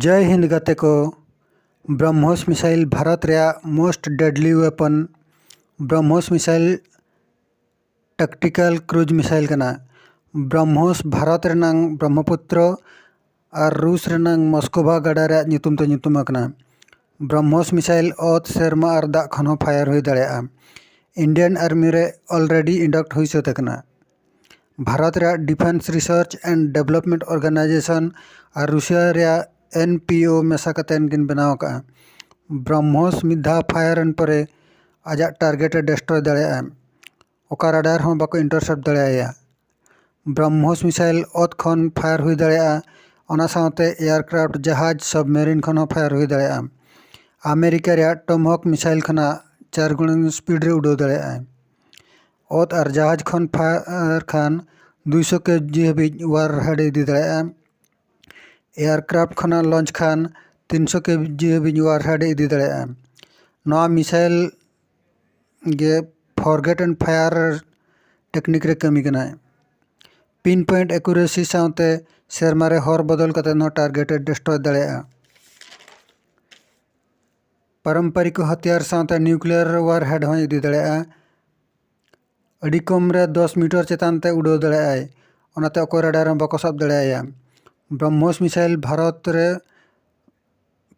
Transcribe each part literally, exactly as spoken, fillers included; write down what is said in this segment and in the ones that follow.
ᱡᱟᱭ ᱦᱤᱱᱫ ᱜᱟᱛᱮ ᱠᱚ᱾ ᱵᱨᱟᱦᱢᱚᱥ ᱢᱤᱥᱟᱭᱤᱞ ᱵᱷᱟᱨᱚᱛ ᱨᱮᱭᱟᱜ most deadly weapon BrahMos missile tactical cruise missile ᱠᱟᱱᱟ᱾ ᱵᱨᱟᱦᱢᱚᱥ ᱵᱷᱟᱨᱚᱛ ᱨᱮᱱᱟᱝ ᱵᱨᱚᱦᱢᱚᱯᱩᱛᱨᱚ ᱟᱨ ᱨᱩᱥ ᱨᱮᱱᱟᱝ ᱢᱚᱥᱠᱳᱵᱷᱟ ᱜᱟᱰᱟ ᱨᱮᱭᱟᱜ ᱧᱩᱛᱩᱢ ᱛᱮ ᱧᱩᱛᱩᱢ ᱟᱠᱟᱱᱟ᱾ ᱵᱨᱟᱦᱢᱚᱥ ᱢᱤᱥᱟᱭᱤᱞ ᱚᱛ, ᱥᱮᱨᱢᱟ ᱟᱨ ᱫᱟᱜ ᱠᱷᱚᱱ ᱦᱚᱸ ᱯᱷᱟᱭᱟᱨ ᱦᱩᱭ ᱫᱟᱲᱮᱭᱟᱜᱼᱟ᱾ ᱤᱱᱰᱤᱭᱟᱱ ᱟᱨᱢᱤ ᱨᱮ already induct ᱦᱩᱭ ᱥᱟᱹᱛ ᱟᱠᱟᱱᱟ᱾ ᱵᱷᱟᱨᱚᱛ ᱨᱮᱭᱟᱜ Defence Research and Development Organisation ᱟᱨ ᱨᱩᱥᱤᱭᱟ ᱨᱮᱭᱟᱜ ᱮᱱ ᱯᱤ ᱳ ᱢᱮᱥᱟ ᱠᱟᱛᱮ ᱠᱤᱱ ᱵᱮᱱᱟᱣ ᱟᱠᱟᱫᱼᱟ᱾ ᱵᱨᱟᱦᱢᱚᱥ ᱢᱤᱫ ᱫᱷᱟᱣ ᱯᱷᱟᱭᱟᱨ ᱮᱱ ᱯᱚᱨᱮ ᱟᱡᱟᱜ ᱴᱟᱨᱜᱮᱴ ᱮ ᱰᱮᱥᱴᱨᱚᱭ ᱫᱟᱲᱮᱭᱟᱜᱼᱟ᱾ ᱚᱠᱟ ᱨᱟᱰᱟᱨ ᱦᱚᱸ ᱵᱟᱠᱚ ᱤᱱᱴᱟᱨᱥᱮᱯᱴ ᱫᱟᱲᱮᱭᱟᱭᱟ᱾ ᱵᱨᱟᱦᱢᱚᱥ ᱢᱤᱥᱟᱭᱤᱞ ᱚᱛ ᱠᱷᱚᱱ ᱯᱷᱟᱭᱟᱨ ᱦᱩᱭ ᱫᱟᱲᱮᱭᱟᱜᱼᱟ᱾ ᱚᱱᱟ ᱥᱟᱶᱛᱮ ᱮᱭᱟᱨᱠᱨᱟᱯᱷᱴ, ᱡᱟᱦᱟᱡᱽ, ᱥᱟᱵᱢᱮᱨᱤᱱ ᱠᱷᱚᱱ ᱦᱚᱸ ᱯᱷᱟᱭᱟᱨ ᱦᱩᱭ ᱫᱟᱲᱮᱭᱟᱜᱼᱟ᱾ ᱟᱢᱮᱨᱤᱠᱟ ᱨᱮᱭᱟᱜ ᱴᱚᱢᱦᱚᱠ ᱢᱤᱥᱟᱭᱤᱞ ᱠᱷᱚᱱᱟᱜ ᱪᱟᱨ ᱜᱩᱱ ᱥᱯᱤᱰ ᱨᱮ ᱩᱰᱟᱹᱣ ᱫᱟᱲᱮᱭᱟᱜᱼᱟᱭ᱾ ᱚᱛ ᱟᱨ ᱡᱟᱦᱟᱡᱽ ᱠᱷᱚᱱ ᱯᱷᱟᱭᱟᱨ ᱠᱷᱟᱱ ᱫᱩᱭᱥᱚ ᱠᱮᱡᱤ ᱦᱟᱹᱵᱤᱡ ᱣᱟᱨᱦᱮᱰ ᱤᱫᱤ ᱫᱟᱲᱮᱭᱟᱜᱼᱟ᱾ ᱮᱭᱟᱨᱠᱨᱟᱯᱷᱴ ᱠᱷᱚᱱᱟᱜ ᱞᱚᱧᱪ ᱠᱷᱟᱱ ᱛᱤᱱᱥᱚ ᱠᱮᱡᱤ ᱦᱟᱹᱵᱤᱡ ᱣᱟᱨᱦᱮᱰ ᱤᱫᱤ ᱫᱟᱲᱮᱭᱟᱜᱼᱟ᱾ ᱱᱚᱣᱟ ᱢᱤᱥᱟᱭᱤᱞ ᱜᱮ forget and fire technique ᱨᱮ ᱠᱟᱹᱢᱤ ᱠᱟᱱᱟᱭ᱾ Pin point accuracy ᱥᱟᱶᱛᱮ ᱥᱮᱨᱢᱟ ᱨᱮ ᱦᱚᱨ ᱵᱚᱫᱚᱞ ᱠᱟᱛᱮ ᱦᱚᱸ ᱴᱟᱨᱜᱮᱴ ᱮ ᱰᱮᱥᱴᱨᱚᱭ ᱫᱟᱲᱮᱭᱟᱜᱼᱟ᱾ ᱯᱟᱨᱚᱢᱯᱟᱨᱤᱠ ᱦᱟᱛᱤᱭᱟᱨ ᱥᱟᱶᱛᱮ ᱱᱤᱭᱩᱠᱞᱤᱭᱟᱨ ᱣᱟᱨᱦᱮᱰ ᱦᱚᱸᱭ ᱤᱫᱤ ᱫᱟᱲᱮᱭᱟᱜᱼᱟ᱾ ᱟᱹᱰᱤ ᱠᱚᱢ ᱨᱮ ᱫᱚᱥ ᱢᱤᱴᱟᱨ ᱪᱮᱛᱟᱱ ᱛᱮ ᱩᱰᱟᱹᱣ ᱫᱟᱲᱮᱭᱟᱜᱼᱟᱭ, ᱚᱱᱟᱛᱮ ᱚᱠᱚᱭ ᱨᱟᱰᱟᱨ ᱦᱚᱸ ᱵᱟᱠᱚ ᱥᱟᱵ ᱫᱟᱲᱮᱭᱟᱭᱟ᱾ ᱵᱨᱟᱦᱢᱚᱥ ᱢᱤᱥᱟᱭᱤᱞ ᱵᱷᱟᱨᱚᱛ ᱨᱮ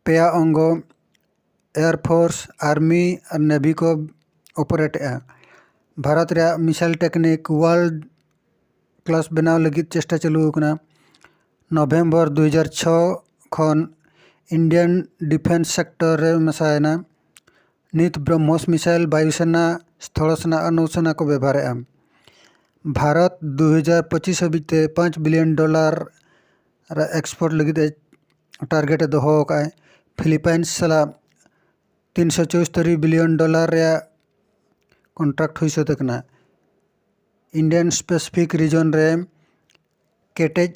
ᱯᱮᱭᱟ ᱚᱝᱜᱚ, ᱮᱭᱟᱨ ᱯᱷᱳᱨᱥ, ᱟᱨᱢᱤ ᱟᱨ ᱱᱮᱵᱷᱤ ᱠᱚ ᱚᱯᱟᱨᱮᱴ ᱮᱫᱼᱟ᱾ ᱵᱷᱟᱨᱚᱛ ᱨᱮᱭᱟᱜ ᱢᱤᱥᱟᱭᱤᱞ ᱴᱮᱠᱱᱤᱠ ᱣᱟᱨᱞᱰ ᱠᱞᱟᱥ ᱵᱮᱱᱟᱣ ᱞᱟᱹᱜᱤᱫ ᱪᱮᱥᱴᱟ ᱪᱟᱹᱞᱩ ᱟᱠᱟᱱᱟ᱾ ᱱᱚᱵᱷᱮᱢᱵᱚᱨ ᱫᱩ ᱦᱟᱡᱟᱨ ᱪᱷᱚ ᱠᱷᱚᱱ ᱤᱱᱰᱤᱭᱟᱱ ᱰᱤᱯᱷᱮᱱᱥ ᱥᱮᱠᱴᱚᱨ ᱨᱮ ᱢᱮᱥᱟᱭᱮᱱᱟ᱾ ᱱᱤᱛ ᱵᱨᱚᱦᱢᱚᱥ ᱢᱤᱥᱟᱭᱤᱞ ᱵᱟᱭᱩ ᱥᱮᱱᱟ, ᱥᱛᱷᱚᱞ ᱥᱮᱱᱟ ᱟᱨ ᱱᱳ ᱥᱮᱱᱟ ᱠᱚ ᱵᱮᱵᱷᱟᱨᱮᱫᱼᱟ᱾ ᱵᱷᱟᱨᱚᱛ ᱫᱩ ᱦᱟᱡᱟᱨ ᱯᱚᱸᱪᱤᱥ ᱦᱟᱹᱵᱤᱡ ᱛᱮ ᱯᱟᱸᱪ ᱵᱤᱞᱤᱭᱚᱱ ᱰᱚᱞᱟᱨ ᱨᱮ ᱮᱠᱥᱯᱳᱨᱴ ᱞᱟᱹᱜᱤᱫ ᱮ ᱴᱟᱨᱜᱮᱴ ᱮ ᱫᱚᱦᱚ ᱟᱠᱟᱫᱼᱟᱭ᱾ ᱯᱷᱤᱞᱤᱯᱟᱭᱤᱱᱥ ᱥᱟᱞᱟᱜ ᱛᱤᱱᱥᱚ ᱪᱚᱭᱥᱛᱚᱨᱤ ᱵᱤᱞᱤᱭᱚᱱ ᱰᱚᱞᱟᱨ ᱨᱮᱭᱟᱜ ᱠᱚᱱᱴᱨᱟᱠᱴ ᱦᱩᱭ ᱥᱟᱹᱛ ᱟᱠᱟᱱᱟ᱾ ᱤᱱᱰᱤᱭᱟᱱ ᱯᱮᱥᱤᱯᱷᱤᱠ ᱨᱤᱡᱚᱱ ᱨᱮ ᱠᱮᱴᱮᱡ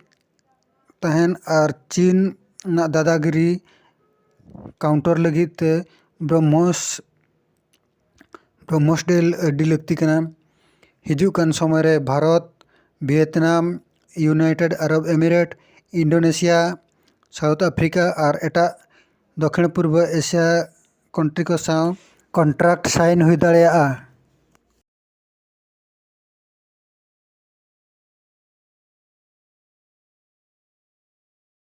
ᱛᱟᱦᱮᱱ ᱟᱨ ᱪᱤᱱ ᱨᱮᱱᱟᱜ ᱫᱟᱫᱟᱜᱤᱨᱤ ᱠᱟᱣᱩᱱᱴᱟᱨ ᱞᱟᱹᱜᱤᱫ ᱛᱮ ᱵᱨᱚᱦᱢᱚᱥ ᱵᱨᱚᱦᱢᱚᱥ ᱰᱤᱞ ᱟᱹᱰᱤ ᱞᱟᱹᱠᱛᱤ ᱠᱟᱱᱟ᱾ ᱦᱤᱡᱩᱜ ᱠᱟᱱ ᱥᱚᱢᱚᱭ ᱨᱮ ᱵᱷᱟᱨᱚᱛ, ᱵᱷᱤᱭᱮᱛᱱᱟᱢ, ᱤᱭᱩᱱᱟᱭᱴᱮᱰ ᱟᱨᱚᱵᱽ ᱮᱢᱤᱨᱮᱴ, ᱤᱱᱰᱳᱱᱮᱥᱤᱭᱟ, ᱥᱟᱣᱩᱛᱷ ᱟᱯᱷᱨᱤᱠᱟ ᱟᱨ ᱮᱴᱟᱜ ᱫᱚᱠᱷᱤᱱ ᱯᱩᱨᱵᱚ ᱮᱥᱤᱭᱟ ᱠᱚᱱᱴᱨᱤ ᱠᱚ ᱥᱟᱶ ᱠᱚᱱᱴᱨᱟᱠᱴ ᱥᱟᱭᱤᱱ ᱦᱩᱭ ᱫᱟᱲᱮᱭᱟᱜᱼᱟ᱾